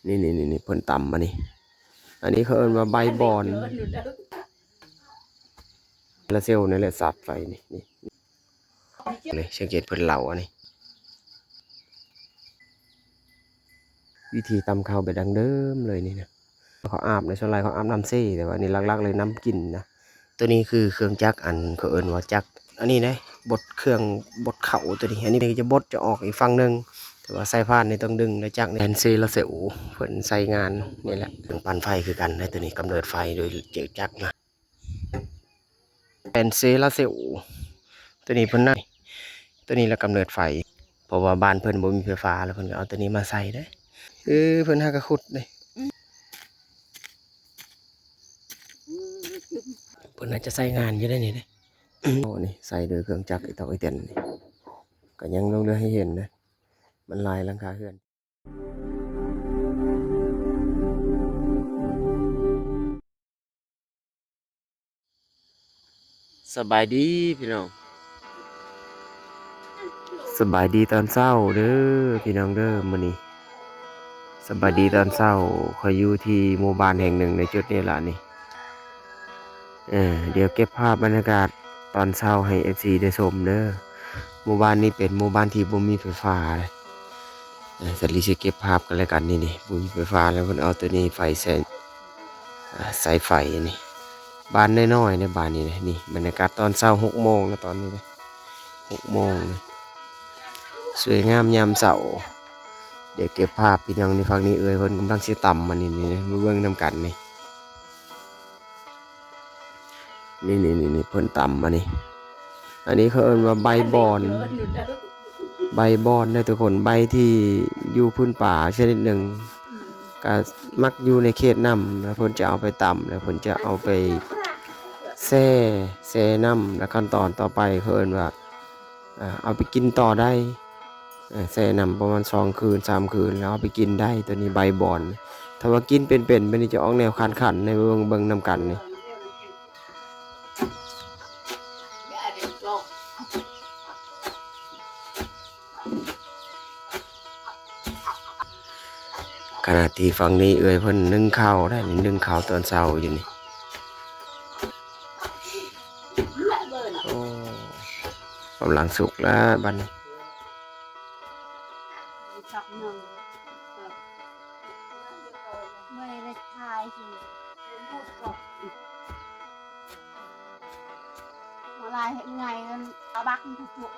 ນີ້ໆໆ ເພິ່ນຕຳອັນນີ້ ອັນນີ້ເຂົາເອີ້ນວ່າໃບບອນ ລາເຊວນີ້ແຫຼະ ສາດໄຟນີ້ ນີ້ ນີ້ ສັງເກດເພິ່ນເລົາອັນນີ້ ວິທີຕຳເຂົ້າແບບດັ້ງເດີມເລີຍນີ້ນະ. ເຂົາອາບໃນ ສ່ວນຫຼາຍເຂົາອາບນ້ຳເຊ ແຕ່ວ່ານີ້ຫຼັກໆເລີຍນ້ຳກິນນະ. ໂຕນີ້ຄືເຄື່ອງຈັກ ອັນເຂົາເອີ້ນວ່າຈັກ ອັນນີ້ເດ້ ບົດເຄື່ອງ ບົດເຂົ້າໂຕນີ້ ອັນນີ້ຈະບົດຈະອອກອີກຝັ່ງໜຶ່ງ ແຕ່ວ່າສາຍພານນີ້ຕ້ອງດຶງໄດ້ຈັກນີ້ ແຜ່ນເຊລາເຊວ ເພິ່ນໃຊ້ງານນີ້ແຫຼະ ເຄື່ອງປັ່ນໄຟຄືກັນເດ້ ໂຕນີ້ກຳເນີດໄຟໂດຍເຈົ້າຈັກນະ. ແຜ່ນເຊລາເຊວ ໂຕນີ້ເພິ່ນນະ ໂຕນີ້ລະກຳເນີດໄຟ ເພາະວ່າບ້ານເພິ່ນບໍ່ມີໄຟຟ້າ ແລ້ວເພິ່ນກໍເອົາໂຕນີ້ມາໃສ່ເດ້. ເອີ ເພິ່ນຫາກະຂຸດເດ້ ເພິ່ນອາດຈະໃຊ້ງານຢູ່ໄດ໋ນີ້ເດ້. ໂອ້ ນີ້ໃສ່ໂດຍເຄື່ອງຈັກອີຕອກອີແຕນນີ້ ກໍຍັງຫຼົງເຫຼືອໃຫ້ເຫັນເດ້ ມັນຫຼາຍຫຼັງຄາເຮືອນ. ສະບາຍດີພີ່ນ້ອງ ສະບາຍດີຕອນເຊົ້າເດີພີ່ນ້ອງເດີ. ມື້ນີ້ສະບາຍດີຕອນເຊົ້າ ຂ້ອຍຢູ່ທີ່ໝູ່ບ້ານແຫ່ງໜຶ່ງໃນຈຸດນີ້ລະນີ້ ເອີ ດຽວເກັບພາບບັນຍາກາດຕອນເຊົ້າໃຫ້ເອັຟຊີໄດ້ຊົມເດີ. ໝູ່ບ້ານນີ້ເປັນໝູ່ບ້ານທີ່ບໍ່ມີໄຟຟ້າເດ້ ເອີ ສາລີຊິເກັບພາບກັນແລ້ວກັນ. ນີ້ນີ້ ບໍ່ມີໄຟຟ້າແລ້ວ ເພິ່ນເອົາໂຕນີ້ໄຟໃສ່ ອາ ສາຍໄຟນີ້ ບ້ານນ້ອຍໆໃນບ້ານນີ້ເດ້. ນີ້ບັນຍາກາດຕອນເຊົ້າ ຫົກໂມງແລ້ວຕອນນີ້ເດ້ ຫົກໂມງນີ້ ສວຍງາມຍາມເຊົ້າ. ດຽວເກັບພາບພີ່ນ້ອງນີ້ ຝັ່ງນີ້ເອື້ອຍເພິ່ນກຳລັງຊິຕຳອັນນີ້ນີ້ ມາເບິ່ງນຳກັນນີ້. ນີ້ໆໆ ເພິ່ນຕຳອັນນີ້ ອັນນີ້ເຂົາເອີ້ນວ່າໃບບອນ ໃບບອນເດີທຸກຄົນ ໃບທີ່ຢູ່ພື້ນປ່າຊະນິດໜຶ່ງ ກະມັກຢູ່ໃນເຂດນ້ຳ ແລ້ວເພິ່ນຈະເອົາໄປຕຳ ແລ້ວເພິ່ນຈະເອົາໄປແຊ່ ແຊ່ນ້ຳ ແລ້ວຂັ້ນຕອນຕໍ່ໄປເຂົາເອີ້ນວ່າ ອ່າ ເອົາໄປກິນຕໍ່ໄດ້ ເອີ ແຊ່ນ້ຳປະມານສອງຄືນສາມຄືນ ແລ້ວເອົາໄປກິນໄດ້. ໂຕນີ້ໃບບອນ ຖ້າວ່າກິນເປັນໆ ແບບນີ້ຈະອອກແນວຄັນໆ ໃຫ້ເບິ່ງ ເບິ່ງນຳກັນນີ້. ຂະນະທີ່ຝັ່ງນີ້ເອື້ອຍເພິ່ນໜຶ້ງເຂົ້າໄດ໋ ໜຶ້ງເຂົ້າຕອນເຊົ້າຢູ່ນີ້. ໂອ້ ກຳລັງສຸກແລ້ວບັດນີ້. ມາລາຍເຮັດໄງ ເອົາບັກມັນທຸກ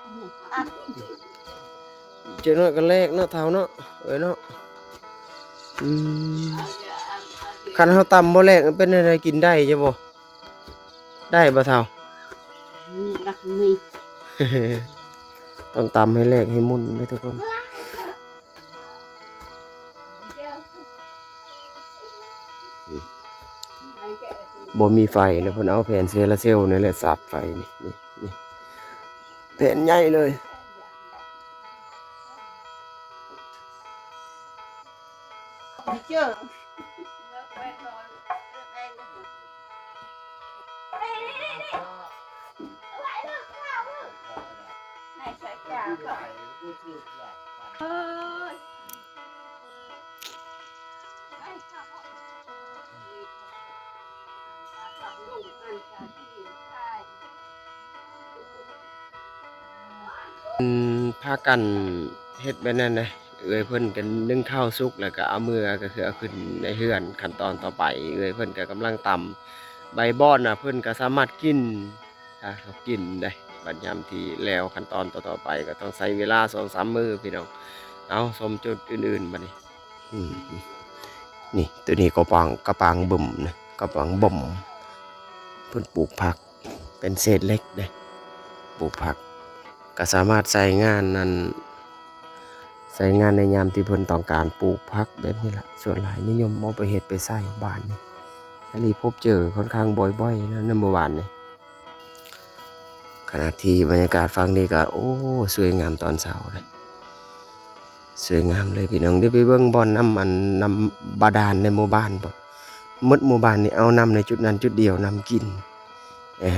ໆ ອັດ ຈັກໜ້ອຍກໍແລກເນາະ ເຖົ້າເນາະ ເອີຍເນາະ. ອືມ ຄັນເຮົາຕຳບໍ່ແລກ ມັນເປັນແນວໃດ ກິນໄດ້ຢູ່ບໍ່? ໄດ້ບໍ່ເຖົ້າ? ອືມ ຕ້ອງຕຳໃຫ້ແຫຼກໃຫ້ໝຸ່ນເດີທຸກຄົນ. ບໍ່ມີໄຟແລ້ວ ເພິ່ນເອົາແຜ່ນໂຊລາເຊວນີ້ແຫຼະສາດໄຟນີ້ ນີ້ ນີ້ ແຜ່ນໃຫຍ່ເລີຍ. ອືມ ພາກັນເຮັດແບບນັ້ນນະ ເອື້ອຍເພິ່ນກໍໜຶ້ງເຂົ້າສຸກ ແລ້ວກໍເອົາເມືອ ກໍຄືເອົາຂຶ້ນໃນເຮືອນ. ຂັ້ນຕອນຕໍ່ໄປ ເອື້ອຍເພິ່ນກໍກຳລັງຕຳໃບບອນນະ ເພິ່ນກໍສາມາດກິນ ອ່າ ເຮົາກິນໄດ້. ບັດຍາມທີ່ແລ້ວ ຂັ້ນຕອນຕໍ່ໆໄປກໍຕ້ອງໃຊ້ເວລາສອງສາມມື້ພີ່ນ້ອງ. ເອົາ ຊົມຈຸດອື່ນໆບັດນີ້. ອືມ ນີ້ ໂຕນີ້ກໍປາງ ກະປາງບຶມນະ ກະປາງບຶມ ເພິ່ນປູກຜັກ ເປັນເສດເຫຼັກເດ້ ປູກຜັກ ກໍສາມາດໃຊ້ງານນັ້ນ ໃຊ້ງານໃນຍາມທີ່ເພິ່ນຕ້ອງການປູກຜັກແບບນີ້ລະ. ສ່ວນຫຼາຍນິຍົມເອົາໄປເຮັດໄປໃຊ້ບ້ານນີ້ ສາລີພົບເຈີຄ່ອນຂ້າງບ່ອຍໆນະ ໃນໝູ່ບ້ານນີ້. ຂະນະທີ່ບັນຍາກາດຝັ່ງນີ້ກໍ ໂອ້ ສວຍງາມຕອນເຊົ້າເດ້ ສວຍງາມເລີຍພີ່ນ້ອງ. ດຽວໄປເບິ່ງບ່ອນນ້ຳ ອັນ ນ້ຳບາດານໃນໝູ່ບ້ານພຸ້ນ ໝົດໝູ່ບ້ານນີ້ເອົານ້ຳໃນຈຸດນັ້ນຈຸດດຽວ ນ້ຳກິນ. ເອີ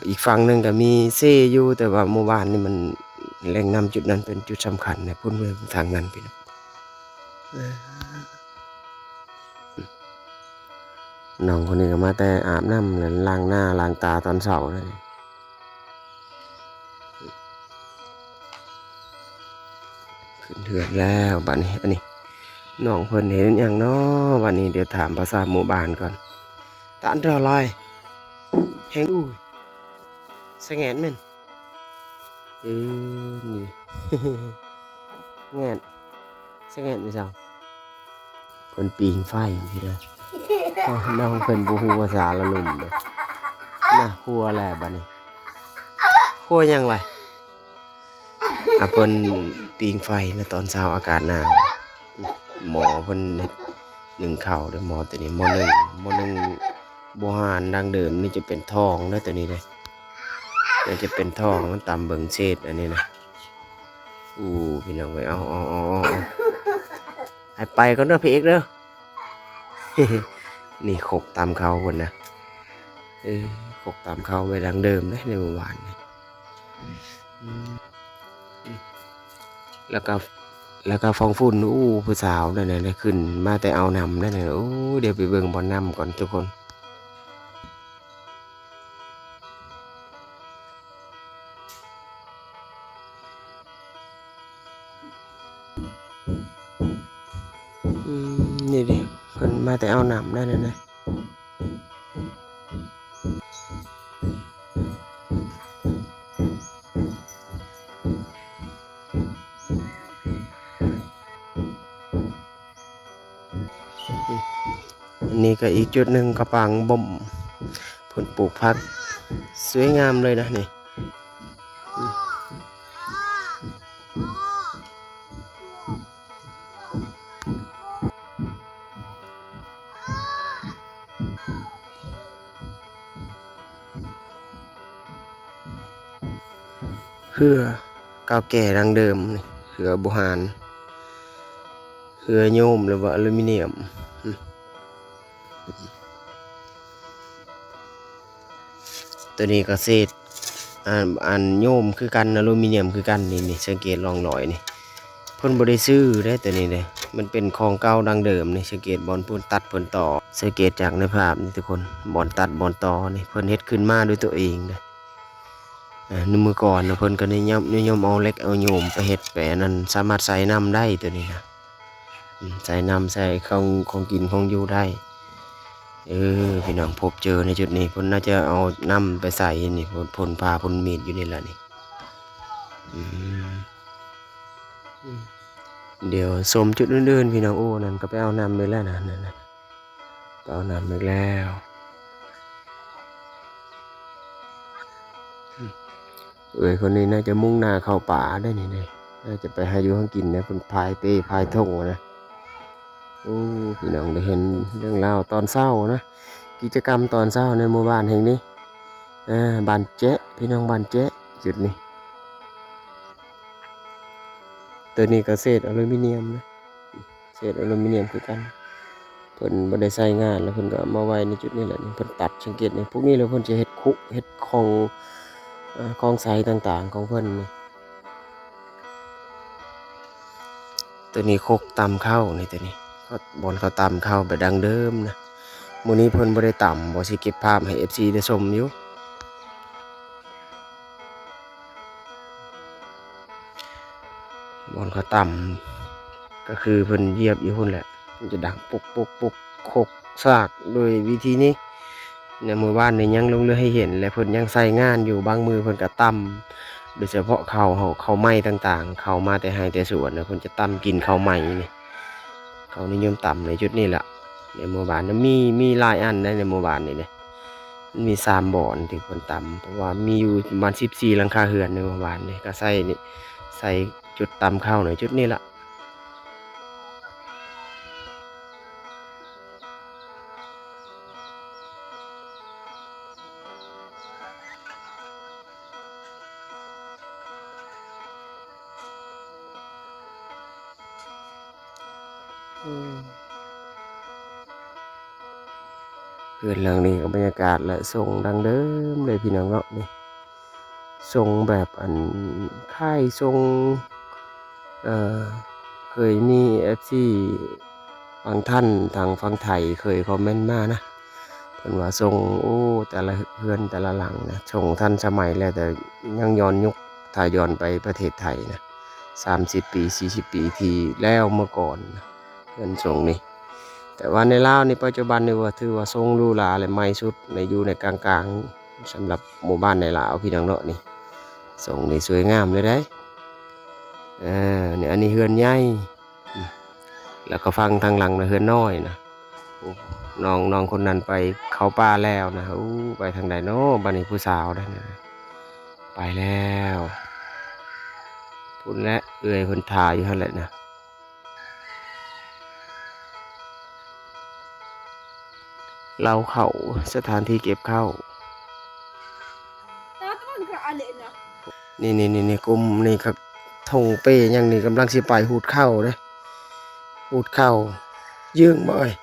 ອີກຝັ່ງໜຶ່ງກໍມີເຊຢູ່ ແຕ່ວ່າໝູ່ບ້ານນີ້ມັນ ແຫຼ່ງນ້ຳຈຸດນັ້ນເປັນຈຸດສຳຄັນໃນພຸ້ນເວີຍ ທາງນັ້ນພີ່ນ້ອງ. ນ້ອງຄົນນີ້ກໍມາແຕ່ອາບນ້ຳ ແລະ ລ້າງໜ້າລ້າງຕາຕອນເຊົ້ານັ້ນ. ຂຶ້ນເຮືອນແລ້ວບາດນີ້. ອັນນີ້ນ້ອງເພິ່ນເຮັດຫຍັງເນາະບາດນີ້? ດຽວຖາມພາສາໝູ່ບ້ານກ່ອນ. ຕາອັນເທົ່າໄລແຮງອູ້ ສະແງນແມ່ນ. ເອີ ນີ້ ສະແງນ ສະແງນແມ່ນຫຍັງ? ເພິ່ນປີ້ງໄຟພີ່ນ້ອງ. ນ້ອງເພິ່ນບໍ່ຮູ້ພາສາລະລຸ່ມເດ້. ນະ ຄົວແລ້ວບາດນີ້. ຄົວຫຍັງລະ? ອາ ເພິ່ນປີ້ງໄຟນະ ຕອນເຊົ້າອາກາດໜາວ. ໝໍ້ເພິ່ນໜຶ້ງເຂົ້າເດີ້ ໝໍ້ໂຕນີ້ ໝໍ້ໜຶ້ງ ໝໍ້ໜຶ້ງບູຮານດັ້ງເດີມນີ້ຈະເປັນທອງເດີ້ ໂຕນີ້ເດ້. ມັນຈະເປັນທອງ ມັນຕຳເບິ່ງເສດອັນນີ້ນະ. ອູ້ ພີ່ນ້ອງເອີຍ ເອົາ ເອົາ ເອົາ ເອົາ ເອົາ ໃຫ້ໄປກ່ອນເດີ້ ພະເອກເດີ້. ນີ້ຄົກຕຳເຂົ້າເພິ່ນນະ. ເອີ ຄົກຕຳເຂົ້າໄວ້ດັ່ງເດີມເດ້ໃນໝູ່ບ້ານນີ້. ອືມ ແລ້ວກໍ ແລ້ວກໍຟອງຝຸ່ນ. ອູ້ ຜູ້ສາວນັ້ນນະ ຂຶ້ນມາແຕ່ອ່າວນ້ຳນັ້ນນະ. ໂອ້ ດຽວໄປເບິ່ງບ່ອນນ້ຳກ່ອນທຸກຄົນ. ອືມ ນີ້ເດ້ ເພິ່ນມາແຕ່ອ່າວນ້ຳນັ້ນນະ. ອັນນີ້ກໍອີກຈຸດໜຶ່ງ ກະປາງບົ່ມ ເພິ່ນປູກຜັກສວຍງາມເລີຍນະນີ້. ເຮືອເກົ່າແກ່ດັ້ງເດີມ ເຮືອບູຮານ ເຮືອໂຍມ ຫຼືວ່າອາລູມີນຽມ. ໂຕນີ້ກໍເສດ ອັນ ອັນໂຍມຄືກັນ ອາລູມີນຽມຄືກັນ. ນີ້ ນີ້ ສັງເກດຮ່ອງຮອຍນີ້ ເພິ່ນບໍ່ໄດ້ຊື້ເດ້ ໂຕນີ້ເດ້. ມັນເປັນຂອງເກົ່າດັ້ງເດີມນີ້. ສັງເກດບ່ອນເພິ່ນຕັດເພິ່ນຕໍ່ ສັງເກດຈາກໃນພາບນີ້ທຸກຄົນ ບ່ອນຕັດບ່ອນຕໍ່ນີ້ ເພິ່ນເຮັດຂຶ້ນມາດ້ວຍຕົວເອງເດ້. ອາ ໃນເມື່ອກ່ອນນະ ເພິ່ນກໍນິຍົມ ນິຍົມເອົາເຫຼັກເອົາໂຍມໄປເຮັດ ໄປອັນນັ້ນ ສາມາດໃສ່ນ້ຳໄດ້ໂຕນີ້ນະ. ອືມ ໃສ່ນ້ຳ ໃສ່ຂອງ ຂອງກິນຂອງຢູ່ໄດ້. ເອີ ພີ່ນ້ອງ ພົບເຈີໃນຈຸດນີ້ ເພິ່ນໜ້າຈະເອົານ້ຳໄປໃສ່ນີ້ ພົ່ນ ພົ່ນຜ້າພົ່ນມີດຢູ່ນີ້ລະນີ້. ອືມ ດຽວຊົມຈຸດອື່ນໆ ພີ່ນ້ອງ. ໂອ້ ນັ້ນກໍໄປເອົານ້ຳໄປແລ້ວນະ ນັ້ນນະ ໄປເອົານ້ຳອີກແລ້ວ. ເອີຍ ຄົນນີ້ໜ້າຈະມຸ່ງໜ້າເຂົ້າປ່າໄດ໋ນີ້ເດ້ ໜ້າຈະໄປຫາຢູ່ຫາກິນນະ ເພິ່ນພາຍເປ້ພາຍຖົງນະ. ໂອ້ ພີ່ນ້ອງໄດ້ເຫັນເລື່ອງລາວຕອນເຊົ້ານະ ກິດຈະກຳຕອນເຊົ້າໃນໝູ່ບ້ານແຫ່ງນີ້ ເອີ ບ້ານແຈະ ພີ່ນ້ອງ ບ້ານແຈະ ຈຸດນີ້. ໂຕນີ້ກໍເສດອາລູມີນຽມນະ ເສດອາລູມີນຽມຄືກັນ. ເພິ່ນບໍ່ໄດ້ໃຊ້ງານ ແລ້ວເພິ່ນກໍເອົາມາໄວ້ໃນຈຸດນີ້ແຫຼະ. ນີ້ເພິ່ນຕັດ ສັງເກດນີ້ ພວກນີ້ແຫຼະ ເພິ່ນຈະເຮັດຄຸ ເຮັດຂອງ ເອີ ຂອງໃຊ້ຕ່າງໆຂອງເພິ່ນນີ້. ໂຕນີ້ຄົກຕຳເຂົ້ານີ້ ໂຕນີ້ ບ່ອນເຂົາຕຳເຂົ້າແບບດັ້ງເດີມນະ. ມື້ນີ້ເພິ່ນບໍ່ໄດ້ຕຳ ບໍ່ຊິເກັບພາບໃຫ້ເອັບຊີໄດ້ຊົມຢູ່. ບ່ອນເຂົາຕຳ ກໍຄືເພິ່ນຢຽບຢູ່ພຸ້ນແຫຼະ ມັນຈະດັງປຸກໆໆ ຄົກສາກໂດຍວິທີນີ້. ໃນມື້ວານນີ້ຍັງຫຼົງເຫຼືອໃຫ້ເຫັນ ແລະ ເພິ່ນຍັງໃຊ້ງານຢູ່. ບາງມື້ເພິ່ນກໍຕຳ ໂດຍສະເພາະເຂົ້າ ເຂົ້າໃໝ່ຕ່າງໆ ເຂົ້າມາແຕ່ໄຮ່ແຕ່ສວນນະ ເພິ່ນຈະຕຳກິນເຂົ້າໃໝ່ນີ້. ເຂົານິຍົມຕຳໃນຈຸດນີ້ລະ ໃນໝູ່ບ້ານນະ ມີ ມີຫຼາຍອັນໃດ໋ ໃນໝູ່ບ້ານນີ້ເດ້. ມັນມີສາມບ່ອນທີ່ເພິ່ນຕຳ ເພາະວ່າມີຢູ່ປະມານສິບສີ່ຫຼັງຄາເຮືອນໃນໝູ່ບ້ານນີ້ ກໍໃຊ້ນີ້ ໃຊ້ຈຸດຕຳເຂົ້າໃນຈຸດນີ້ລະ. ອືມ ເຮືອນຫຼັງນີ້ກໍບັນຍາກາດ ແລະ ຊົງດັ້ງເດີມເລີຍພີ່ນ້ອງເນາະ. ນີ້ຊົງແບບອັນຄ້າຍຊົງ ເອີ ເຂ ເຄີຍມີເອັຟຊີບາງທ່ານທາງຝັ່ງໄທເຄີຍຄອມເມັນມານະ ເພິ່ນວ່າຊົງ ໂອ້ ແຕ່ລະເຮືອນແຕ່ລະຫຼັງນະ ຊົງທັນສະໄໝແລ້ວ ແຕ່ຍັງຍ້ອນຍຸກ ຖ້າຍ້ອນໄປປະເທດໄທນະ ສາມສິບປີ ສີ່ສິບປີທີ່ແລ້ວເມື່ອກ່ອນນະ ເຮືອນຊົງນີ້. ແຕ່ວ່າໃນລາວນີ້ປັດຈຸບັນນີ້ວ່າຖືວ່າຊົງຫຼູຫຼາ ແລະ ໃໝ່ສຸດໃນ ຢູ່ໃນກາງໆ ສຳລັບໝູ່ບ້ານໃນລາວພີ່ນ້ອງເນາະ. ນີ້ຊົງນີ້ສວຍງາມເລີຍເດ້. ເອີ ນີ້ ອັນນີ້ເຮືອນໃຫຍ່ ອືມ ແລ້ວກໍຝັ່ງທາງຫຼັງນະ ເຮືອນນ້ອຍນະ. ໂອ້ ນ້ອງ ນ້ອງຄົນນັ້ນໄປເຂົ້າປ່າແລ້ວນະ. ໂອ້ ໄປທາງໃດເນາະ ບັດນີ້ຜູ້ສາວນັ້ນນະ ໄປແລ້ວ ພຸ້ນແຫຼະ ເອື້ອຍເພິ່ນຖ້າຢູ່ຫັ້ນແຫຼະນະ. ເລົ້າເຂົ້າ ສະຖານທີ່ເກັບເຂົ້າ. ນີ້ໆໆໆ ກຸ່ມນີ້ກໍຖົງເປ້ຫຍັງນີ້ ກຳລັງຊິໄປຫູດເຂົ້າເດ້ ຫູດເຂົ້າ ຢືງບໍ່ເອີຍ?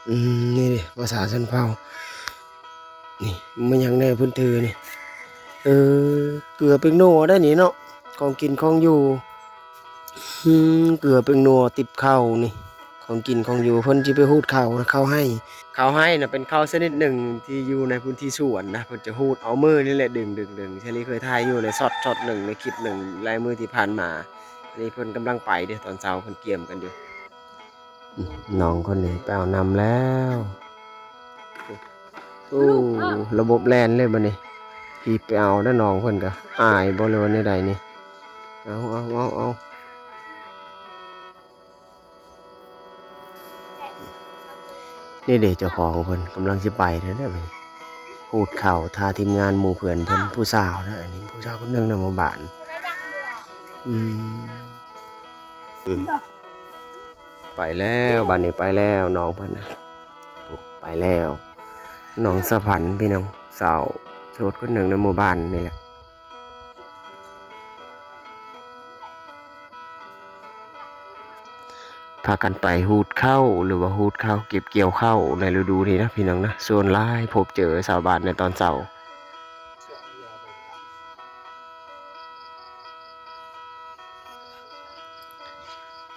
ອືມ ນີ້ເດ້ ພາສາຊົນເຜົ່າ. ນີ້ ມີຫຍັງແດ່ເພິ່ນຖືນີ້? ເອີ ເກືອ ແປ້ງນົວໄດ໋ນີ້ເນາະ ຂອງກິນຂອງຢູ່. ອືມ ເກືອ ແປ້ງນົວ ຕິບເຂົ້ານີ້ ຂອງກິນຂອງຢູ່. ເພິ່ນຊິໄປຫູດເຂົ້າ ເຂົ້າໄຮ່ ເຂົ້າໄຮ່ນະ ເປັນເຂົ້າຊະນິດໜຶ່ງທີ່ຢູ່ໃນພື້ນທີ່ສວນນະ. ເພິ່ນຈະຫູດເອົາມືນີ້ແຫຼະ ດຶງໆໆ ຊາລີເຄີຍຖ່າຍຢູ່ໃນຊັອດໆໜຶ່ງ ໃນຄລິບໜຶ່ງຫຼາຍມື້ທີ່ຜ່ານມາ. ອັນນີ້ເພິ່ນກຳລັງໄປເດ້ ຕອນເຊົ້າເພິ່ນກຽມກັນຢູ່. ນ້ອງຄົນນີ້ໄປເອົານ້ຳແລ້ວ. ໂອ້ ລະບົບແລ່ນເລີຍບັດນີ້ ຮີບໄປເອົາເດີ້. ນ້ອງເພິ່ນກໍອາຍບໍ່ ຫຼືວ່າແນວໃດນີ້? ເອົາ ເອົາ ເອົາ ເອົາ ນີ້ເດ້ ເຈົ້າຂອງເພິ່ນກຳລັງຊິໄປແລ້ວເດີ້. ຫູດເຂົ້າ ຖ້າທີມງານໝູ່ເພື່ອນເພິ່ນ ຜູ້ສາວນະ ອັນນີ້ຜູ້ສາວຄົນໜຶ່ງໃນໝູ່ບ້ານ. ອືມ ອືມ ໄປແລ້ວ ບັດນີ້ໄປແລ້ວ ນ້ອງເພິ່ນນະ ໂອ້ ໄປແລ້ວ. ນ້ອງສະພັນ ພີ່ນ້ອງ ສາວໂສດຄົນໜຶ່ງໃນໝູ່ບ້ານນີ້ແຫຼະ ພາກັນໄປຫູດເຂົ້າ ຫຼືວ່າຫູດເຂົ້າ ເກັບກ່ຽວເຂົ້າໃນລະດູນີ້ນະ ພີ່ນ້ອງນະ. ສ່ວນຫຼາຍພົບເຈີຊາວບ້ານໃນຕອນເຊົ້າ.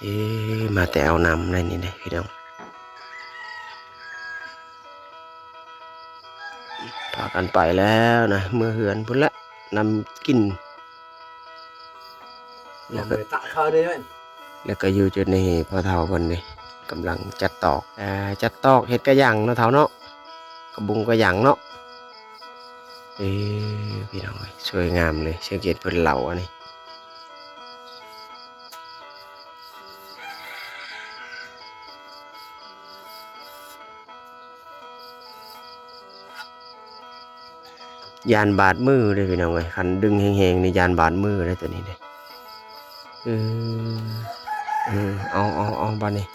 ເອີ ມາແຕ່ເອົານ້ຳໃນນີ້ເດ້ພີ່ນ້ອງ. ພາກັນໄປແລ້ວນະ ເມືອເຮືອນພຸ້ນແຫຼະ ນຳກິນ. ແລ້ວກໍ ແລ້ວກໍຢູ່ຈຸດນີ້ ພໍ່ເຖົ້າເພິ່ນນີ້ກຳລັງຈັດຕອກ ເອີ ຈັດຕອກເຮັດກະຫຍັງເນາະເຖົ້າເນາະ. ກະບຸງກະຫຍັງເນາະ. ເອີ ພີ່ນ້ອງເອີຍ ສວຍງາມເລີຍ ສັງເກດເພິ່ນເລົ່າອັນນີ້. ຢ້ານບາດມືເດ້ພີ່ນ້ອງເອີຍ ຄັນດຶງແຮງໆນີ້ຢ້ານບາດມືເດ້ໂຕນີ້ເດ້. ເອີ ເອີ ເອົາ ເອົາ ເອົາ ບາດນີ້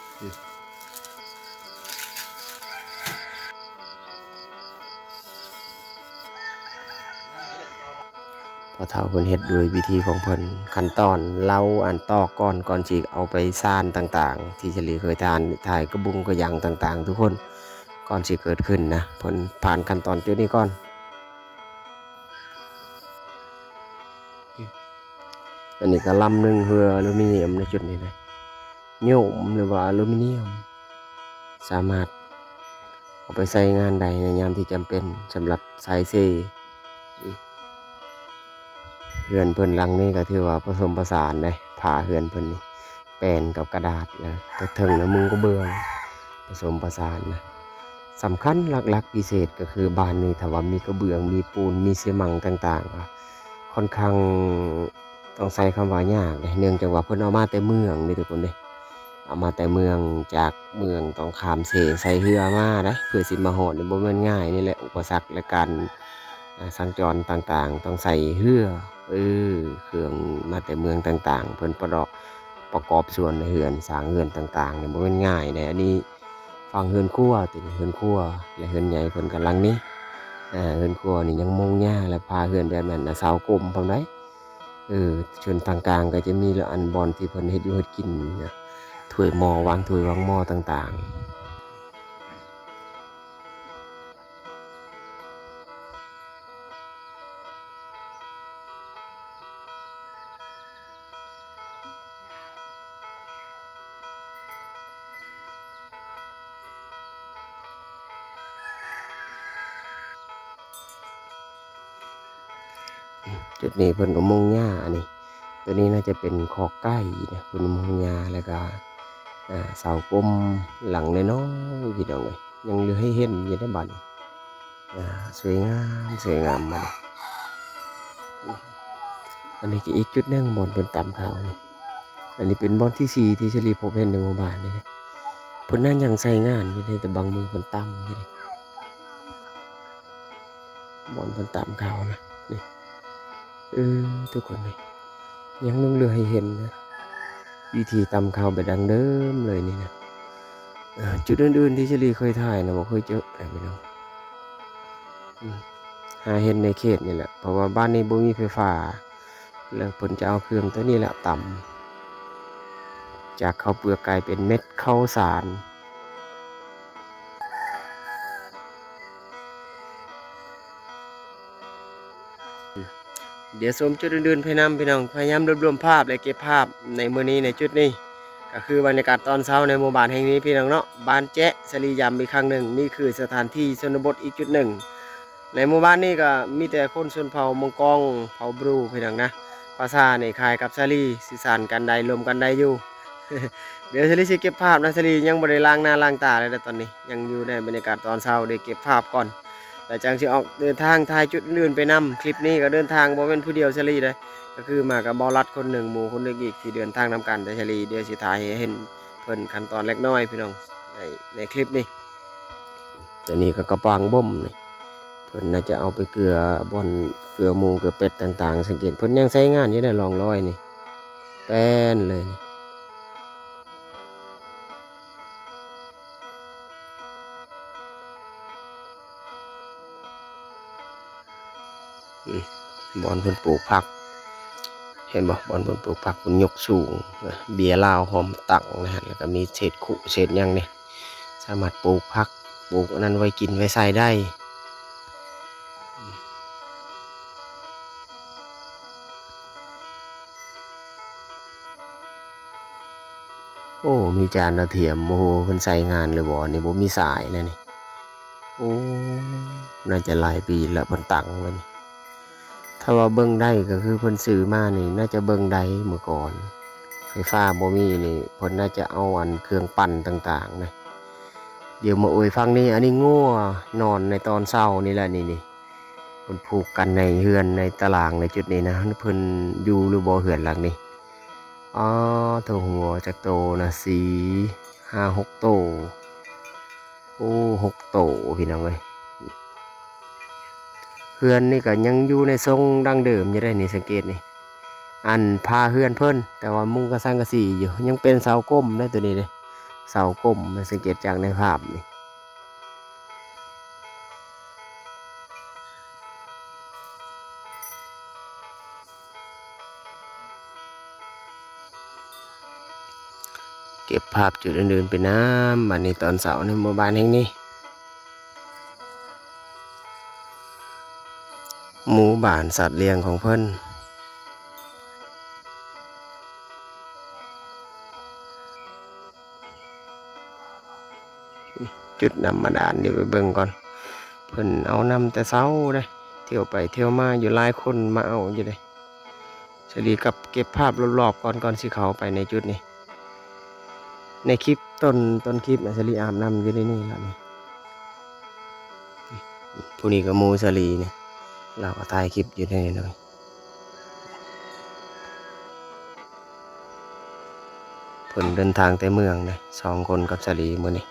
ພໍ່ເຖົ້າເພິ່ນເຮັດດ້ວຍວິທີຂອງເພິ່ນ ຂັ້ນຕອນເລົ່າອັນຕອກກ່ອນ ກ່ອນຊິເອົາໄປສານຕ່າງໆ ທີ່ສາລີເຄີຍທານ ຖ່າຍກະບຸງກະຫຍັງຕ່າງໆ ທຸກຄົນ ກ່ອນຊິເກີດຂຶ້ນນະ ເພິ່ນຜ່ານຂັ້ນຕອນຈຸດນີ້ກ່ອນ. ອັນນີ້ກໍລຳໜຶ່ງເຮືອອາລູມີນຽມໃນຈຸດນີ້ເດ້ ໂຍມ ຫຼືວ່າອາລູມີນຽມ ສາມາດເອົາໄປໃຊ້ງານໄດ້ໃນຍາມທີ່ຈຳເປັນ ສຳລັບສາຍເຊ. ເຮືອນເພິ່ນຫຼັງນີ້ກໍຖືວ່າປະສົມປະສານເດ້ ຝາເຮືອນເພິ່ນນີ້ແປນກັບກະດາດ ແລ້ວເທິງໆ ແລ້ວມຸງກະເບື້ອງ ປະສົມປະສານນະ. ສຳຄັນຫຼັກໆ ພິເສດກໍຄືບ້ານນີ້ ຖ້າວ່າມີກະເບື້ອງ ມີປູນ ມີຊີມັງຕ່າງໆ ກໍຄ່ອນຂ້າງ ຕ້ອງໃຊ້ຄຳວ່າຍາກເດ້ ເນື່ອງຈາກວ່າເພິ່ນເອົາມາແຕ່ເມືອງເດ້ທຸກຄົນເດ້ ເອົາມາແຕ່ເມືອງ ຈາກເມືອງຕ້ອງຂ້າມເຊໃສ່ເຮືອມາເດ້ ເພື່ອຊິມາຮອດນີ້ບໍ່ແມ່ນງ່າຍ. ນີ້ແຫຼະອຸປະສັກໃນການ ອາ ສັນຈອນຕ່າງໆ ຕ້ອງໃຊ້ເຮືອ ເອີ ເຄື່ອງມາແຕ່ເມືອງຕ່າງໆ ເພິ່ນປະເລາະປະກອບສ່ວນໃນເຮືອນ ສ້າງເຮືອນຕ່າງໆ ນີ້ບໍ່ແມ່ນງ່າຍເດ້. ອັນນີ້ຝັ່ງເຮືອນຄົວ ຕົວນີ້ເຮືອນຄົວ ແລະ ເຮືອນໃຫຍ່ເພິ່ນກຳລັງນີ້ ອາ ເຮືອນຄົວນີ້ຍັງມຸງຫຍ້າ ແລະ ຝາເຮືອນແບບນັ້ນນະ ເສົາກົມພ້ອມໃດ. ເອີ ສ່ວນທາງກາງກໍຈະມີລະອັນບ່ອນທີ່ເພິ່ນເຮັດຢູ່ເຮັດກິນນະ ຖ້ວຍໝໍ້ ວາງຖ້ວຍວາງໝໍ້ຕ່າງໆ. ເ ຈຸດນີ້ເພິ່ນກໍມຸງຫຍ້າ ອັນນີ້ ຕົວນີ້ໜ້າຈະເປັນຄອກໄກ່ນະ ເພິ່ນມຸງຫຍ້າ ແລ້ວກໍ ອ່າ ເສົາກົມຫຼັງນ້ອຍໆ ພີ່ນ້ອງເອີຍ ຍັງເຫຼືອໃຫ້ເຫັນຢູ່ໃນບ້ານນີ້. ອ່າ ສວຍງາມ ສວຍງາມບັດນີ້. ອັນນີ້ກໍອີກຈຸດໜຶ່ງ ບ່ອນເພິ່ນຕຳເຂົ້ານີ້. ອັນນີ້ເປັນບ່ອນທີສີ່ທີ່ສາລີພົບເຫັນໃນໝູ່ບ້ານນີ້. ເພິ່ນນັ້ນຍັງໃຊ້ງານຢູ່ເດ້ ແຕ່ບາງມື້ເພິ່ນຕຳຢູ່ເດ້ ບ່ອນເພິ່ນຕຳເຂົ້ານະ ນີ້. ເອີ ທຸກຄົນເອີຍ ຍັງຫຼົງເຫຼືອໃຫ້ເຫັນນະ ວິທີຕຳເຂົ້າແບບດັ້ງເດີມເລີຍນີ້ນະ. ເອີ ຈຸດອື່ນໆທີ່ສາລີເຄີຍຖ່າຍນະ ບໍ່ເຄີຍເຈີນະພີ່ນ້ອງ. ອືມ ຫາເຫັນໃນເຂດນີ້ແຫຼະ ເພາະວ່າບ້ານນີ້ບໍ່ມີໄຟຟ້າ ແລ້ວເພິ່ນຈະເອົາເຄື່ອງຕົວນີ້ແຫຼະຕຳ ຈາກເຂົ້າເປືອກກາຍເປັນເມັດເຂົ້າສານ. ດຽວຊົມຈຸດອື່ນໆໄປນຳ ພີ່ນ້ອງ. ພະຍາຍາມລວບລວມພາບ ແລະ ເກັບພາບໃນມື້ນີ້ ໃນຈຸດນີ້ ກໍຄືບັນຍາກາດຕອນເຊົ້າໃນໝູ່ບ້ານແຫ່ງນີ້ ພີ່ນ້ອງເນາະ. ບ້ານແຈະ ສາລີຢ້ຳອີກຄັ້ງໜຶ່ງ ນີ້ຄືສະຖານທີ່ຊົນນະບົດອີກຈຸດໜຶ່ງ. ໃນໝູ່ບ້ານນີ້ກໍມີແຕ່ຄົນຊົນເຜົ່າມົງກອງ ເຜົ່າບຣູ ພີ່ນ້ອງນະ. ພາສານີ້ຄ້າຍກັບສາລີ ສື່ສານກັນໄດ້ ລົມກັນໄດ້ຢູ່. ດຽວສາລີຊິເກັບພາບນະ ສາລີຍັງບໍ່ໄດ້ລ້າງໜ້າລ້າງຕາເລີຍນະຕອນນີ້ ຍັງຢູ່ໃນບັນຍາກາດຕອນເຊົ້າ ໄດ້ເກັບພາບກ່ອນ ແລ້ວຈັ່ງຊິອອກເດີນທາງຖ່າຍຈຸດອື່ນໆໄປນຳ. ຄລິບນີ້ກໍເດີນທາງບໍ່ແມ່ນຜູ້ດຽວສາລີເດ້ ກໍຄືມາກັບເບົາລັດຄົນໜຶ່ງ ໝູ່ຄົນໜຶ່ງອີກທີ່ເດີນທາງນຳກັນ. ແຕ່ສາລີດຽວຊິຖ່າຍໃຫ້ເຫັນເພິ່ນຂັ້ນຕອນເລັກນ້ອຍ ພີ່ນ້ອງ ໃນ ໃນຄລິບນີ້. ຕົວນີ້ກໍກະປາງບົ່ມນີ້ ເພິ່ນໜ້າຈະເອົາໄປເກືອບ່ອນເກືອໝູເກືອເປັດຕ່າງໆ. ສັງເກດເພິ່ນຍັງໃຊ້ງານຢູ່ເດ້ ຮ່ອງຮອຍນີ້ ແປ້ນເລີຍ. ອືມ ບ່ອນເພິ່ນປູກຜັກ ເຫັນບໍ່? ບ່ອນເພິ່ນປູກຜັກ ເພິ່ນຍົກສູງ ເບ້ຍລາວຫ້ອມຕັ້ງນະ ແລ້ວກໍມີເສດຄຸເສດຫຍັງນີ້ ສາມາດປູກຜັກ ປູກອັນນັ້ນໄວ້ກິນໄວ້ໃຊ້ໄດ້. ໂອ້ ມີຈານດາວທຽມ ໂອ້ໂຫ ເພິ່ນໃຊ້ງານຫຼືບໍ່ນີ້? ບໍ່ມີສາຍນະນີ້. ໂອ້ ໜ້າຈະຫຼາຍປີແລ້ວເພິ່ນຕັ້ງໄວ້ນີ້. ຖ້າວ່າເບິ່ງໄດ້ກໍຄືເພິ່ນຊື້ມານີ້ ໜ້າຈະເບິ່ງໄດ້ເມື່ອກ່ອນ ໄຟຟ້າບໍ່ມີນີ້ ເພິ່ນໜ້າຈະເອົາອັນເຄື່ອງປັ່ນຕ່າງໆນະ. ດຽວມາອວຍຝັ່ງນີ້ ອັນນີ້ງົວນອນໃນຕອນເຊົ້ານີ້ແຫຼະ ນີ້ ນີ້. ເພິ່ນຜູກກັນໃນເຮືອນໃນຕາລາງໃນຈຸດນີ້ນະ ເພິ່ນຢູ່ຫຼືບໍ່ເຮືອນຫຼັງນີ້? ອໍ ໂທ້ ງົວຈັກໂຕນະ ສີ່ ຫ້າ ຫົກໂຕ. ໂອ້ ຫົກໂຕ ພີ່ນ້ອງເອີຍ. ເຮືອນນີ້ກໍຍັງຢູ່ໃນຊົງດັ້ງເດີມຢູ່ເດ້ນີ້ ສັງເກດນີ້ ອັນຝາເຮືອນເພິ່ນ ແຕ່ວ່າມຸງກະສັງກະສີຢູ່ ຍັງເປັນເສົາກົມເດ້ ຕົວນີ້ເດ້ ເສົາກົມ ສັງເກດຈາກໃນພາບນີ້. ເກັບພາບຈຸດອື່ນໆໄປນຳ. ບັດນີ້ຕອນເຊົ້າໃນໝູ່ບ້ານແຫ່ງນີ້ ໝູ່ບ້ານສັດລ້ຽງຂອງເພິ່ນ. ຈຸດນ້ຳບາດານ ດຽວໄປເບິ່ງກ່ອນ. ເພິ່ນເອົານ້ຳແຕ່ເຊົ້າເດ້ ທ່ຽວໄປທ່ຽວມາຢູ່ ຫຼາຍຄົນມາເອົາຢູ່ເດ້. ສາລີກັບເກັບພາບລອບໆກ່ອນ ກ່ອນຊິເຂົ້າໄປໃນຈຸດນີ້. ໃນຄລິບຕົ້ນ ຕົ້ນຄລິບນະ ສາລີອາບນ້ຳຢູ່ໃນນີ້ລະນີ້. ຜູ້ນີ້ກໍໝູ່ສາລີນີ້ ລາວກໍຖ່າຍຄລິບຢູ່ໃນນັ້ນ. ເພິ່ນເດີນທາງແຕ່ເມືອງເດ້ ສອງຄົນກັບສາລີມື້ນີ້.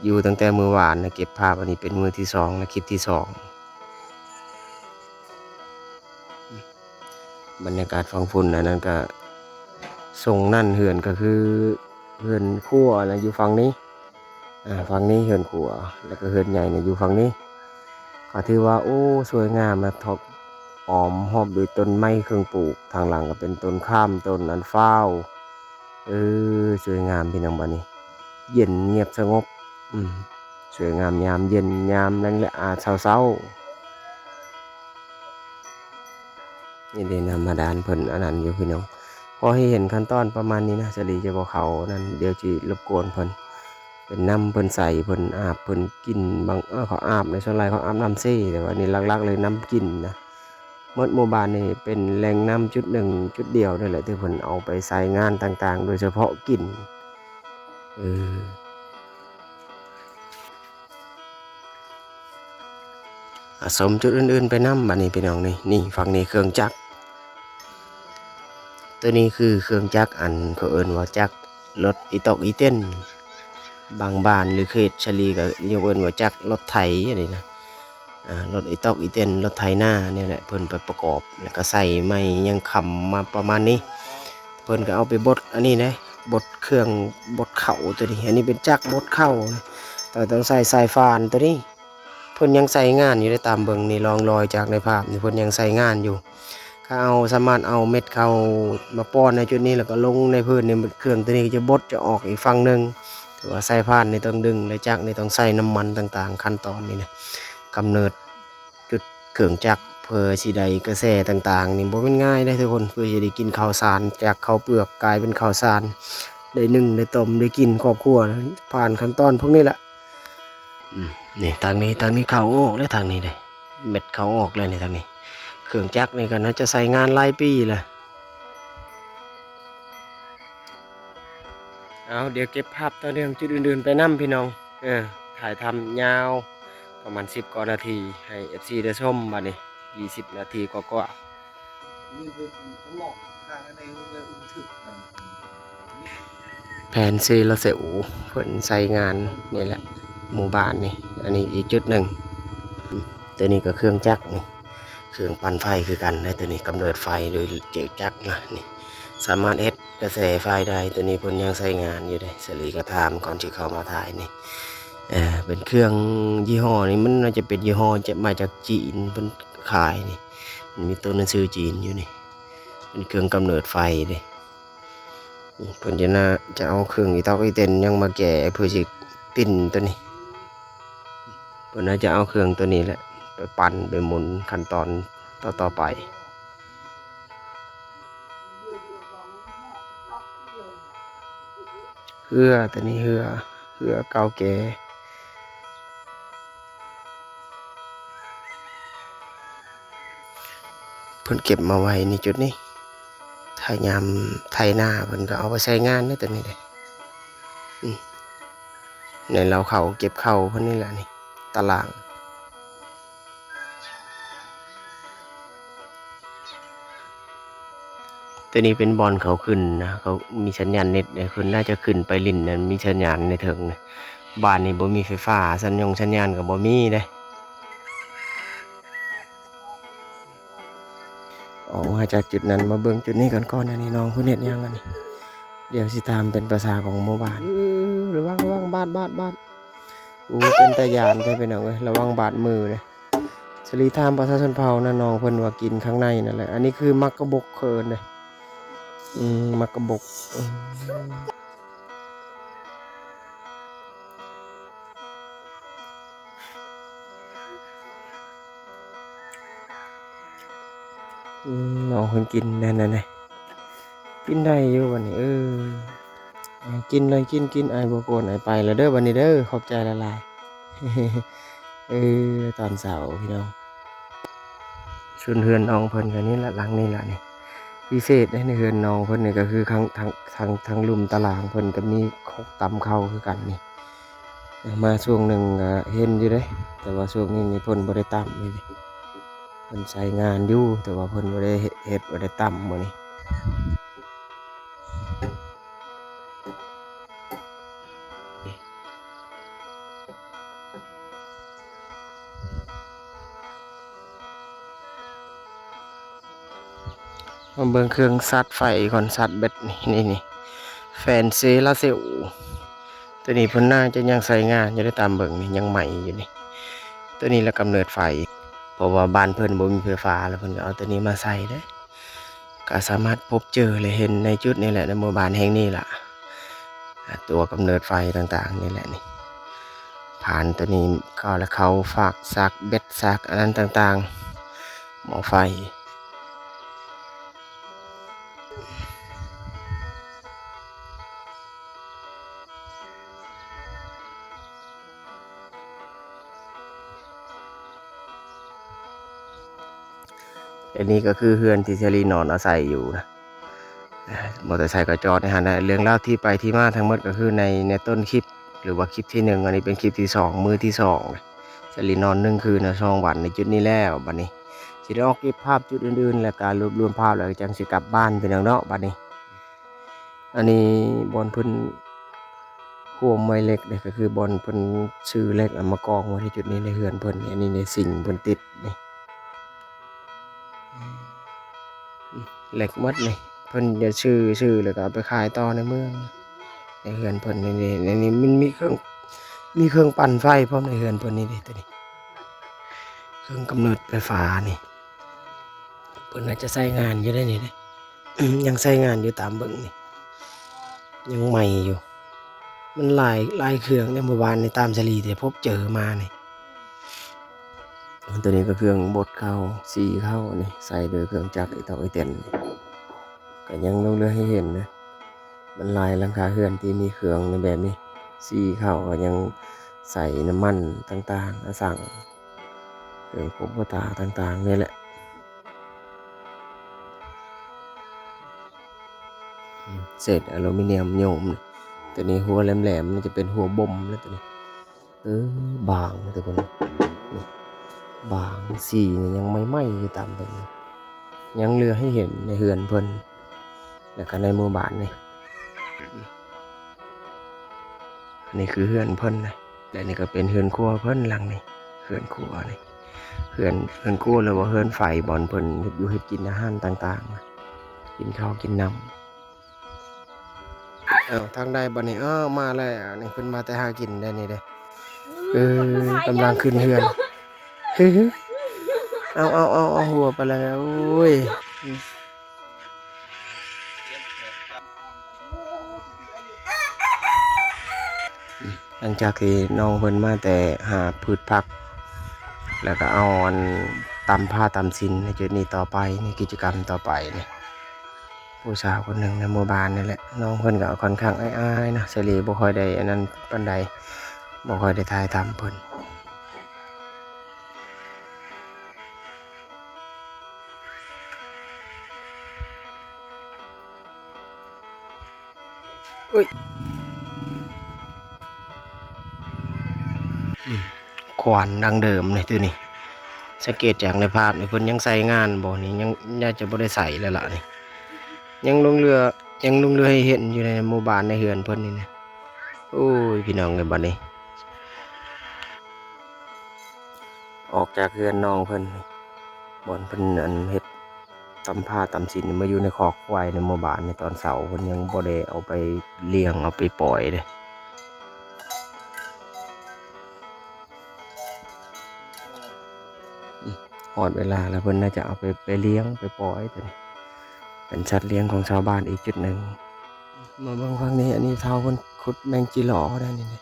ຢູ່ຕັ້ງແຕ່ມື້ວານນະ ເກັບພາບ ອັນນີ້ເປັນມື້ທີສອງ ແລະ ຄລິບທີສອງ. ບັນຍາກາດຝັ່ງພຸ້ນ ອັນນັ້ນກະຊົງນັ້ນ ເຮືອນກໍຄືເຮືອນຄົວນະຢູ່ຝັ່ງນີ້. ອ່າ ຝັ່ງນີ້ເຮືອນຄົວ ແລ້ວກໍເຮືອນໃຫຍ່ນະຢູ່ຝັ່ງນີ້. ກໍຖືວ່າ ໂອ້ ສວຍງາມນະ ທອກ ອ້ອມຮອບດ້ວຍຕົ້ນໄມ້ເຄື່ອງປູກ. ທາງຫຼັງກໍເປັນຕົ້ນຂາມ ຕົ້ນອັນຟ້າວ. ເອີ ສວຍງາມພີ່ນ້ອງ ບັດນີ້ເຢັນງຽບສະຫງົບ. ອືມ ສວຍງາມຍາມເຢັນ ຍາມແລງ ອາ ເຊົ້າໆ. ນີ້ເດ້ ນ້ຳບາດານເພິ່ນອັນນັ້ນຢູ່ພີ່ນ້ອງ. ພໍໃຫ້ເຫັນຂັ້ນຕອນປະມານນີ້ນະ ສາລີຈະບໍ່ເຂົ້ານັ້ນ ດຽວຊິລົບກວນເພິ່ນ. ເປັນນ້ຳເພິ່ນໃສ່ ເພິ່ນອາບ ເພິ່ນກິນ ບາງ ເອີ ເຂົາອາບໃນ ສ່ວນຫຼາຍເຂົາອາບນ້ຳເຊ ແຕ່ວ່ານີ້ຫຼັກໆເລີຍນ້ຳກິນນະ. ໝົດໝູ່ບ້ານນີ້ເປັນແຫຼ່ງນ້ຳຈຸດໜຶ່ງຈຸດດຽວນັ້ນແຫຼະ ທີ່ເພິ່ນເອົາໄປໃຊ້ງານຕ່າງໆ ໂດຍສະເພາະກິນ. ເອີ ອາ ຊົມຈຸດອື່ນໆໄປນຳ ບາດນີ້ພີ່ນ້ອງນີ້ ນີ້ຝັ່ງນີ້ເຄື່ອງຈັກ ໂຕນີ້ຄືເຄື່ອງຈັກ ອັນ ເຂົາເອີ້ນວ່າຈັກລົດອີຕອກອີເຕັນ ບາງບ້ານ ຫຼື ເຂດຊາລີ ກໍນິຍົມເອີ້ນວ່າຈັກລົດໄຖ ອັນນີ້ນະ ອາ ລົດອີຕອກອີເຕັນ ລົດໄຖນານີ້ແຫຼະ ເພິ່ນໄປປະກອບ ແລ້ວກໍໃສ່ໄມ້ຍາງຄຳມາປະມານນີ້ ເພິ່ນກໍເອົາໄປບົດອັນນີ້ເດ້ ບົດເຄື່ອງບົດເຂົ້າໂຕນີ້ ອັນນີ້ເປັນຈັກບົດເຂົ້າ ແຕ່ຕ້ອງໃຊ້ສາຍຟານໂຕນີ້ ເພິ່ນຍັງໃຊ້ງານຢູ່ເດ້ ຕາມເບິ່ງນີ້ ຮ່ອງລອຍຈາກໃນພາບນີ້ ເພິ່ນຍັງໃຊ້ງານຢູ່. ເຂົາເອົາ ສາມາດເອົາເມັດເຂົ້າມາປ້ອນໃນຈຸດນີ້ ແລ້ວກໍລົງໃນພື້ນນີ້ ເຄື່ອງໂຕນີ້ຈະບົດຈະອອກອີກຝັ່ງໜຶ່ງ ແຕ່ວ່າສາຍພານນີ້ຕ້ອງດຶງ ແລະ ຈັກນີ້ຕ້ອງໃຊ້ນ້ຳມັນຕ່າງໆ ຂັ້ນຕອນນີ້ນະ ກຳເນີດຈຸດເຄື່ອງຈັກ ເພື່ອຊິໄດ້ກະແສຕ່າງໆນີ້ ບໍ່ແມ່ນງ່າຍເດ້ທຸກຄົນ ເພື່ອຊິໄດ້ກິນເຂົ້າສານ ຈາກເຂົ້າເປືອກກາຍເປັນເຂົ້າສານ ໄດ້ໜຶ້ງ ໄດ້ຕົ້ມ ໄດ້ກິນຄອບຄົວ ຜ່ານຂັ້ນຕອນພວກນີ້ແຫຼະ. ອືມ ນີ້ທາງນີ້ ທາງນີ້ເຂົ້າອອກແລ້ວ ທາງນີ້ເດ້ ເມັດເຂົ້າອອກແລ້ວນີ້ ທາງນີ້ ເຄື່ອງຈັກນີ້ກໍໜ້າຈະໃຊ້ງານຫຼາຍປີແລ້ວ. ເອົາ ດຽວເກັບພາບຕໍ່ເນື່ອງຈຸດອື່ນໆໄປນຳພີ່ນ້ອງ ເອີ ຖ່າຍທຳຍາວປະມານສິບກວ່ານາທີ ໃຫ້ເອັຟຊີໄດ້ຊົມ ບາດນີ້ ຊາວນາທີກວ່າໆ. ແຜນເຊລາເຊວ ເພິ່ນໃຊ້ງານນີ້ແຫຼະ ໝູ່ບ້ານນີ້ ອັນນີ້ອີກຈຸດໜຶ່ງ ໂຕນີ້ກໍເຄື່ອງຈັກນີ້ ເຄື່ອງປັ່ນໄຟຄືກັນເດ້ ໂຕນີ້ກຳເນີດໄຟໂດຍເຈກຈັກນະ ນີ້ ສາມາດເຮັດກະແສໄຟໄດ້ ໂຕນີ້ເພິ່ນຍັງໃຊ້ງານຢູ່ເດ້ ສາລີກໍຖາມກ່ອນຊິເຂົ້າມາຖ່າຍນີ້ ເປັນເຄື່ອງຍີ່ຫໍ້ນີ້ ມັນໜ້າຈະເປັນຍີ່ຫໍ້ຈາກ ມາຈາກຈີນ ເພິ່ນຂາຍນີ້ ມັນມີໂຕໜັງສືຈີນຢູ່ນີ້ ເປັນເຄື່ອງກຳເນີດໄຟເດ້. ເພິ່ນຈະໜ້າຈະເອົາເຄື່ອງອີຕອກອີເຕັນຫຍັງມາແກ່ເພື່ອຊິປິ່ນໂຕນີ້ ເພິ່ນໜ້າຈະເອົາເຄື່ອງໂຕນີ້ແຫຼະໄປປັ່ນໄປໝູນຂັ້ນຕອນຕໍ່ໆໄປ. ເຮືອ ໂຕນີ້ເຮືອ ເຮືອເກົ່າແກ່ ເພິ່ນເກັບມາໄວ້ໃນຈຸດນີ້ ຖ້າຍາມໄຖນາເພິ່ນກໍເອົາໄປໃຊ້ງານເດ້ ໂຕນີ້ເດ້ ອືມ ໃນເລົ້າເຂົ້າ ເກັບເຂົ້າເພິ່ນນີ້ແຫຼະນີ້ ຕາລ່າງ. ໂຕນີ້ເປັນບ່ອນເຂົາຂຶ້ນນະ ເຂົາມີສັນຍານເນັດເດ້ ເພິ່ນໜ້າຈະຂຶ້ນໄປຫຼິ້ນນັ້ນ ມີສັນຍານໃນເທິງນະ ບ້ານນີ້ບໍ່ມີໄຟຟ້າ ສັນຢອງສັນຍານກໍບໍ່ມີເດ້. ອອກມາຈາກຈຸດນັ້ນ ມາເບິ່ງຈຸດນີ້ກ່ອນ ກ່ອນ ອັນນີ້ນ້ອງເພິ່ນເຮັດຫຍັງອັນນີ້ ດຽວຊິຖາມເປັນພາສາຂອງໝູ່ບ້ານ ລະວັງ ລະວັງ ບາດ ບາດ ບາດ. ໂອ້ ເປັນຕາຢ້ານແທ້ພີ່ນ້ອງເອີຍ ລະວັງບາດມືເດີ້. ສາລີຖາມປະຊາຊົນເຜົ່ານະ ນ້ອງເພິ່ນວ່າກິນຂ້າງໃນນັ້ນແຫຼະ ອັນນີ້ຄືໝາກກະບົກເຂົາເອີ້ນເດ້ ອືມ ໝາກກະບົກ ອືມ ອືມ ນ້ອງເພິ່ນກິນແນ່ໆ ກິນໄດ້ຢູ່ບັດນີ້ ເອີ ກິນເລີຍ ກິນ ກິນ ອ້າຍບໍ່ກວນ ອ້າຍໄປແລ້ວເດີ້ບັດນີ້ເດີ້ ຂອບໃຈຫຼາຍໆ ເອີ ຕອນເຊົ້າພີ່ນ້ອງ ສ່ວນເຮືອນນ້ອງເພິ່ນກໍນີ້ລະ ຫຼັງນີ້ລະນີ້ ພິເສດເດ້ ໃນເຮືອນນ້ອງເພິ່ນນີ້ກໍຄືທາງ ທາງ ທາງ ທາງລຸ່ມຕາລ່າງເພິ່ນກໍມີຄົກຕຳເຂົ້າຄືກັນນີ້ ມາຊ່ວງໜຶ່ງກໍເຫັນຢູ່ເດ້ ແຕ່ວ່າຊ່ວງນີ້ນີ້ເພິ່ນບໍ່ໄດ້ຕຳເລີຍ ເພິ່ນໃຊ້ງານຢູ່ ແຕ່ວ່າເພິ່ນບໍ່ໄດ້ເຮັດ ເຮັດ ບໍ່ໄດ້ຕຳມື້ນີ້. ມາເບິ່ງເຄື່ອງຊາດໄຟກ່ອນ ຊາດແບັດນີ້ ນີ້ ນີ້ ແຟນເຊລາເຊວ ໂຕນີ້ເພິ່ນໜ້າຈະຍັງໃຊ້ງານຢູ່ເດ້ ຕາມເບິ່ງນີ້ຍັງໃໝ່ຢູ່ນີ້ ໂຕນີ້ລະກຳເນີດໄຟ ເພາະວ່າບ້ານເພິ່ນບໍ່ມີໄຟຟ້າ ລະເພິ່ນກໍເອົາໂຕນີ້ມາໃຊ້ເດ້. ກໍສາມາດພົບເຈີ ແລະ ເຫັນໃນຈຸດນີ້ແຫຼະ ໃນໝູ່ບ້ານແຫ່ງນີ້ລະ ຕົວກຳເນີດໄຟຕ່າງໆນີ້ແຫຼະນີ້ ພານໂຕນີ້ເຂົາ ແລະ ເຂົາຟາກຊາກແບັດ ຊາກອັນນັ້ນຕ່າງໆ ໝໍ້ໄຟ. ອັນນີ້ກໍຄືເຮືອນທີ່ສາລີນອນອາໄສຢູ່ນະ ມໍເຕີໄຊກໍຈອດໃນຫັ້ນນະ. ເລື່ອງລາວທີ່ໄປທີ່ມາທັງໝົດກໍຄືໃນ ໃນຕົ້ນຄລິບ ຫຼືວ່າຄລິບທີໜຶ່ງ, ອັນນີ້ເປັນຄລິບທີສອງ ມື້ທີສອງ ສາລີນອນໜຶ່ງຄືນ ສອງວັນໃນຈຸດນີ້ແລ້ວ. ບັດນີ້ຊິໄດ້ອອກເກັບພາບຈຸດອື່ນໆ ແລ້ວກໍລວບລວມພາບ ແລ້ວກໍຈັ່ງຊິກັບບ້ານພີ່ນ້ອງເນາະ. ບັດນີ້ ອັນນີ້ບ່ອນເພິ່ນ ໂຮມໄມ້ເຫຼັກເດ້ ກໍຄືບ່ອນເພິ່ນຊື້ເຫຼັກເອົາມາກອງໄວ້ໃນຈຸດນີ້ ໃນເຮືອນເພິ່ນນີ້. ອັນນີ້ໃນຊິງເພິ່ນຕິດນີ້ ເຫຼັກໝົດນີ້ ເພິ່ນຈະຊື້ ຊື້ແລ້ວກໍເອົາໄປຂາຍຕໍ່ໃນເມືອງ. ໃນເຮືອນເພິ່ນນີ້ ໃນນີ້ມັນມີເຄື່ອງ ມີເຄື່ອງປັ່ນໄຟພ້ອມໃນເຮືອນເພິ່ນນີ້ເດ້ ຕົວນີ້ ເຄື່ອງກຳເນີດໄຟຟ້ານີ້. ເພິ່ນອາດຈະໃຊ້ງານຢູ່ໄດ໋ນີ້ເດ້ ຍັງໃຊ້ງານຢູ່ຕາມເບິ່ງນີ້ ຍັງໃໝ່ຢູ່. ມັນຫຼາຍ ຫຼາຍເຄື່ອງໃນໝູ່ບ້ານນີ້ ຕາມສາລີທີ່ພົບເຈີມານີ້. ຕົວນີ້ກໍເຄື່ອງບົດເຂົ້າ ສີເຂົ້ານີ້ ໃສ່ໂດຍເຄື່ອງຈັກອີ່ຕອກອີ່ແຕນ ກໍຍັງຫຼົງເຫຼືອໃຫ້ເຫັນນະ. ມັນຫຼາຍຫຼັງຄາເຮືອນທີ່ມີເຄື່ອງໃນແບບນີ້ ສີເຂົ້າກໍຍັງໃສ່ນ້ຳມັນຕ່າງໆ ອະສັງ ເຄື່ອງພົບບໍ່ຕາຕ່າງໆນີ້ແຫຼະ. ເສດອາລູມີນຽມໂຍມ ຕົວນີ້ຫົວແຫຼມໆ ມັນຈະເປັນຫົວບົມແລ້ວຕົວນີ້. ເອີ ບາງເດີທຸກຄົນ ນີ້ ບາງ ສີນີ້ຍັງໃໝ່ໆ ຢູ່ຕາມເບິ່ງ ຍັງເຫຼືອໃຫ້ເຫັນໃນເຮືອນເພິ່ນ ແລ້ວກໍໃນໝູ່ບ້ານນີ້. ອັນນີ້ຄືເຮືອນເພິ່ນນະ ແລະ ນີ້ກໍເປັນເຮືອນຄົວເພິ່ນຫຼັງນີ້ ເຮືອນຄົວນີ້ ເຮືອນ ເຮືອນຄົວ ຫຼືວ່າເຮືອນໄຟ ບ່ອນເພິ່ນເຮັດຢູ່ເຮັດກິນອາຫານຕ່າງໆ ກິນເຂົ້າກິນນ້ຳ. ເອົ້າ ທາງໃດບັດນີ້? ເອົ້າ ມາແລ້ວ ນີ້ເພິ່ນມາແຕ່ຫາກິນໄດ໋ນີ້ເດ້. ເອີ ກຳລັງຂຶ້ນເຮືອນ. ເອົ້າ ເອົ້າ ເອົ້າ ເອົາຫົວໄປແລ້ວ ໂອ້ຍ. ຫຼັງຈາກທີ່ນ້ອງເພິ່ນມາແຕ່ຫາພືດຜັກ ແລ້ວກໍເອົາອັນ ຕຳຜ້າຕຳສິນໃນຈຸດນີ້ຕໍ່ໄປ ໃນກິດຈະກຳຕໍ່ໄປນີ້ ຜູ້ສາວຄົນໜຶ່ງໃນໝູ່ບ້ານນີ້ແຫຼະ. ນ້ອງເພິ່ນກໍຄ່ອນຂ້າງອາຍໆ ເນາະ ສາລີບໍ່ຄ່ອຍໄດ້ອັນນັ້ນປານໃດ ບໍ່ຄ່ອຍໄດ້ຖ່າຍທຳເພິ່ນ. ເອີຍ ຂວານດັ້ງເດີມນີ້ ຕົວນີ້ ສັງເກດຈາກໃນພາບນີ້ ເພິ່ນຍັງໃຊ້ງານບໍ່ນີ້? ຍັງ ໜ້າຈະບໍ່ໄດ້ໃຊ້ແລ້ວລະນີ້ ຍັງຫຼົງເຫຼືອ ຍັງຫຼົງເຫຼືອໃຫ້ເຫັນຢູ່ໃນໝູ່ບ້ານໃນເຮືອນເພິ່ນນີ້ນະ. ໂອ້ຍ ພີ່ນ້ອງເອີຍ ບັດນີ້ ອອກຈາກເຮືອນນ້ອງເພິ່ນ ບ່ອນເພິ່ນອັນເຮັດຕຳຜ້າຕຳສິນ ມາຢູ່ໃນຄອກຄວາຍໃນໝູ່ບ້ານໃນຕອນເຊົ້າ ເພິ່ນຍັງບໍ່ໄດ້ເອົາໄປລ້ຽງ ເອົາໄປປ່ອຍເດ້. ຮອດເວລາແລ້ວ ເພິ່ນໜ້າຈະເອົາໄປ ໄປລ້ຽງ ໄປປ່ອຍ ຕົວນີ້ເປັນສັດລ້ຽງຂອງຊາວບ້ານອີກຈຸດໜຶ່ງ. ມາເບິ່ງຝັ່ງນີ້ ອັນນີ້ເຖົ້າເພິ່ນຂຸດແມງຈີຫຼໍ່ໄດ້ນີ້ເດ້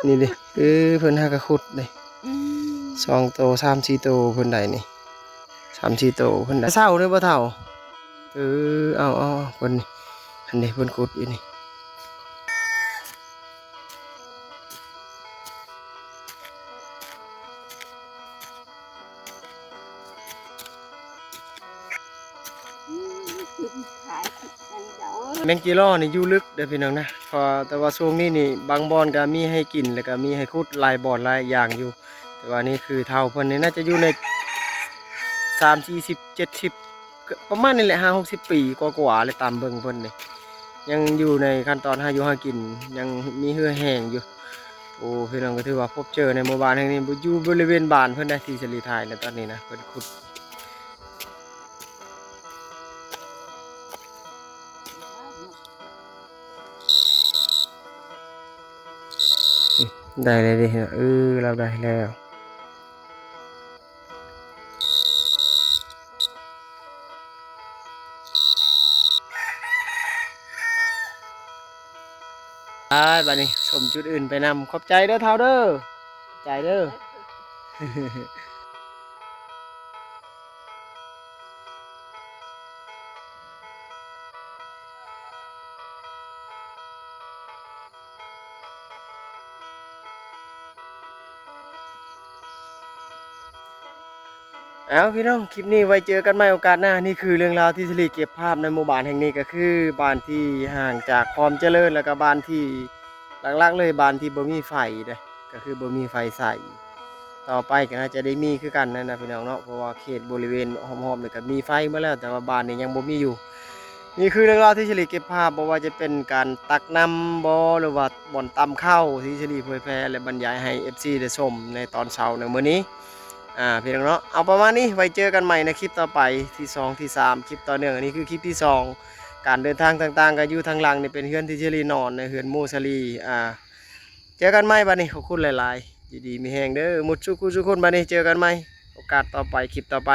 ນີ້ເດ້. ເອີ ເພິ່ນຫາກະຂຸດເດ້ ອືມ ສອງໂຕ ສາມສີ່ໂຕເພິ່ນໄດ້ນີ້ ສາມສີ່ໂຕເພິ່ນໄດ້ ເຊົ້ານີ້ບໍ່ເຖົ້າ? ເອີ ເອົາ ເອົາ ເອົາ ເພິ່ນນີ້ ອັນນີ້ເພິ່ນຂຸດຢູ່ນີ້. ແມງຈີຫຼໍ່ນີ້ຢູ່ເລິກເດີພີ່ນ້ອງນະ ເພາະ ແຕ່ວ່າຊ່ວງນີ້ນີ້ບາງບ່ອນກໍມີໃຫ້ກິນ ແລ້ວກໍມີໃຫ້ຂຸດຫຼາຍບ່ອນຫຼາຍຢ່າງຢູ່. ແຕ່ວ່ານີ້ຄືເຖົ້າເພິ່ນນີ້ໜ້າຈະຢູ່ໃນສາມສີ່ສິບ ເຈັດສິບ ປະມານນີ້ແຫຼະ ຫ້າຫົກສິບປີກວ່າໆແຫຼະ ຕາມເບິ່ງເພິ່ນນີ້ ຍັງຢູ່ໃນຂັ້ນຕອນຫາຢູ່ຫາກິນ ຍັງມີເຫື່ອແຮງຢູ່. ໂອ້ ພີ່ນ້ອງ ກໍຖືວ່າພົບເຈີໃນໝູ່ບ້ານແຫ່ງນີ້ ຢູ່ບໍລິເວນບ້ານເພິ່ນໄດ໋ ທີ່ສາລີຖ່າຍໃນຕອນນີ້ນະ ເພິ່ນຂຸດ ໄດ້ແລ້ວເດ້ ເອີ ລາວໄດ້ແລ້ວ. ໄປ ບັດນີ້ຊົມຈຸດອື່ນໄປນຳ. ຂອບໃຈເດີເຖົ້າເດີ ຂອບໃຈເດີ. ເ เอาพี่น้อง คลิปนี้ไว้เจอกันใหม่โอกาสหน้า นี่คือเรื่องราวที่สิริเก็บภาพในหมู่บ้านแห่งนี้ ก็คือบ้านที่ห่างจากความเจริญ แล้วก็บ้านที่หลักๆเลย บ้านที่บ่มีไฟเด้อ ก็คือบ่มีไฟใช้ ต่อไปก็น่าจะได้มีคือกันนั่นนะพี่น้องเนาะ เพราะว่าเขตบริเวณอ้อมๆนี่ก็มีไฟหมดแล้ว แต่ว่าบ้านนี้ยังบ่มีอยู่ นี่คือเรื่องราวที่สิริเก็บภาพ บ่ว่าจะเป็นการตักน้ำบ่ หรือว่าบ่อนตำข้าวที่สิริเผยแพร่และบรรยายให้ เอฟซี ได้ชมในตอนเช้าในมื้อนี้ อ่า พี่น้องเนาะ เอาประมาณนี้ ไว้เจอกันใหม่ในคลิปต่อไป ที่สอง ที่สาม คลิปต่อเนื่อง อันนี้คือคลิปที่สอง การเดินทางต่างๆ ก็อยู่ทางหลังนี่เป็นเฮือนที่สิรินอน ในเฮือนหมู่สิริ อ่า เจอกันใหม่บัดนี้ ขอบคุณหลายๆ อยู่ดีมีแฮงเด้อ หมดสุขุสุขคน บัดนี้เจอกันใหม่ โอกาสต่อไป คลิปต่อไป